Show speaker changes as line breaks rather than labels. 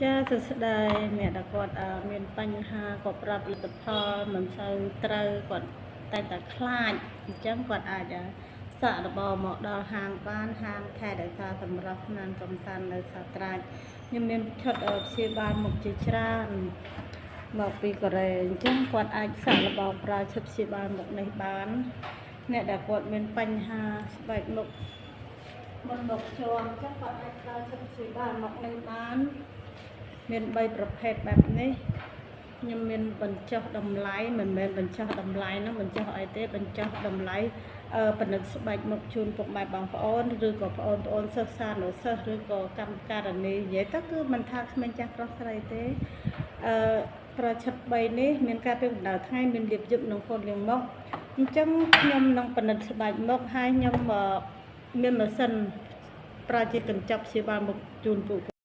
ចាសួស្តីអ្នកដែលគាត់មានបញ្ហាគាត់ប្រាប់លទ្ធផលមិនសូវត្រូវគាត់តែតែខ្លាចអញ្ចឹងគាត់អាចសាកល្បងមកដល់ហាងបានហាងថែរក្សាសម្រស់ណានកំសាន្តនៅសាត្រាចខ្ញុំមានឈុតព្យាបាលមុខជាច្រើនមកពីកូរ៉េអញ្ចឹងគាត់អាចសាកល្បងប្រើឈុតព្យាបាលមុខនេះបានអ្នកដែលគាត់មានបញ្ហាស្បែកមុខមុនមកជាប់អញ្ចឹងគាត់អាចប្រើឈុតព្យាបាលមុខនេះបានមាន3ប្រភេទបែបនេះខ្ញុំមានបញ្ចុះតម្លៃមិនមែនបញ្ចុះតម្លៃហ្នឹងបញ្ចុះអីទេបញ្ចុះតម្លៃពិនិត្យស្បែកមុខជូនពុកម៉ែបងប្អូនឬក៏បងប្អូនសិស្សានុសិស្សឬក៏កម្មការនីនិយាយទៅគឺមិនថាក្មេងចាស់ប្រុសស្រីទេអឺប្រឆិត3នេះមានការពេលកម្ដៅថ្ងៃមានលាបយប់និងហ្វូនលាងមុខអញ្ចឹងខ្ញុំនឹងពិនិត្យស្បែកមុខហើយខ្ញុំមានម៉ាស៊ីនប្រើជាកញ្ចប់ព្យាបាលមុខជូនពួក